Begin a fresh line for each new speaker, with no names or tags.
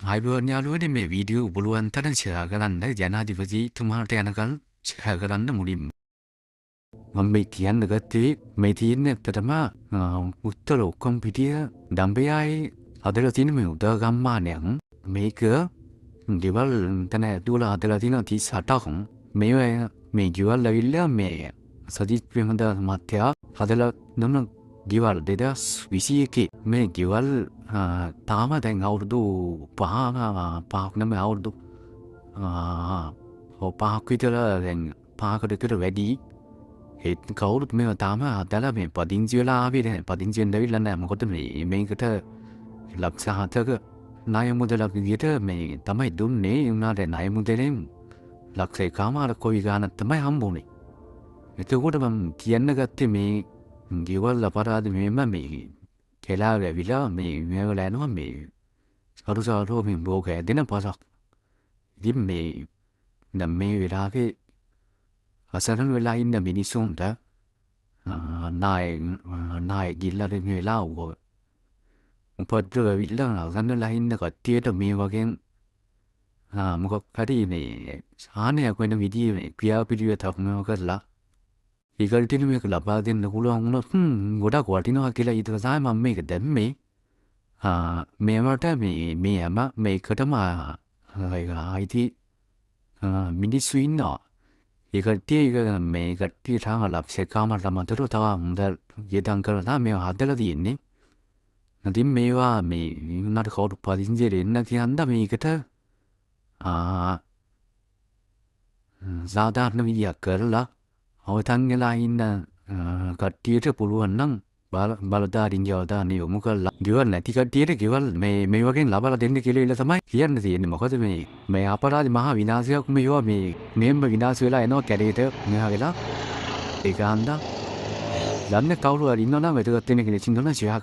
ආයුබෝවන් යාළුවනේ, මේ වීඩියෝ පුළුවන් තරම් ෂෙයා කරන්න. ජනාධිපතිතුමාට යනකල් ෂෙයා කරන්න. මුලින්ම මම මේ කියන්න ගත්තේ, මේ තියෙන්නේ ඇත්තටම උත්තර ඔක්කොම පිටිය දඹයායේ හදලා තියෙන මේ උදා ගම්මානයක්. මේක ගෙවල් තැන ඇතුළ හදලා තියෙන 38ක්. මේවා මේ ගෙවල් ඇවිල්ලා මේ සජිත් ප්‍රේමදාස මහත්තයා හදලා දුන්න ගෙවල් 2021. මේ ගෙවල් තාම දැන් අවුරුදු 5 පහක් නෙමෙයි, අවුරුදු ඔව් 5ක් විතර, දැන් 5කට විතර වැඩි. ඒත් කවුරුත් මේවා තාම හදලා මේ පදිංචි වෙලා ආවේ නැහැ. පදිංචි වෙන්න ඇවිල්ලා නැහැ. මොකද මේ මේකට ලක්ෂ 7ක ණය මුදලක් විදියට මේ තමයි දුන්නේ. ඒ වුණාට ණය මුදලෙන් ලක්ෂ 1.5ක් කොයි ගාණක් තමයි හම්බුනේ. එතකොට මම කියන්න ගත්තේ, මේ ගෙවල් අපරාධ මෙහෙම මේ කෙලා වැවිලා මේ මේවල යනවා, මේ සරු සරුව මේ බෝක ඇදෙන පසක්. ඉතින් මේ දැන් මේ වෙලාවේ අසරණ වෙලා ඉන්න මිනිස්සුන්ට ණය ණය ගිල්ලා මේ වෙලාව උපද්‍රව ඇවිල්ලා අසරණ වෙලා ඉන්න කට්ටියට මේ වගේ මොකක් හරි මේ හානියක් වෙන විදිහේ මේ ක්‍රියාපිළිවෙතක් මේව කරලා ඒ කට්ටියට මේක ලබා දෙන්න පුළුවන් වුණොත් ගොඩක් වටිනවා කියලා හිතලා තමයි මම මේක දැම්මේ. මේවට මේ මේ හැම මේකටම අයිති මිනිස්සු ඉන්නවා. ඒ කට්ටිය ඒක මේ කට්ටිය තාම ලක්ෂ 1.5ට අමතරව තව මුදල් වියදම් කරලා මේවා හදලා තියෙන්නේ. ඉතින් මේවා මේ වුණාට කවුරු පදිංචියට එන්න කියන්න මේකට සාධාරණ විදියක් කරලා අවතන් වෙලා ඉන්න කට්ටියට පුළුවන් නම් බලධාරීන්ගේ අවධානය යොමු කරලා ගෙවල් නැති කට්ටියට ගෙවල් මේ මේ වගේ ලබලා දෙන්න කියලා ඉල තමයි කියන්න තියෙන්නේ. මොකද මේ මේ අපරාධ මහා විනාශයක් මේවා මේ මෙහෙම විනාශ වෙලා එනවා කැලේට මෙහා වෙලා. ඒක හන්දා දන්න කවුරු හරි ඉන්නවා නම් වැදගත් වෙන කෙනෙක් ඉන්නවා නම් ෂෙයා කරන්න.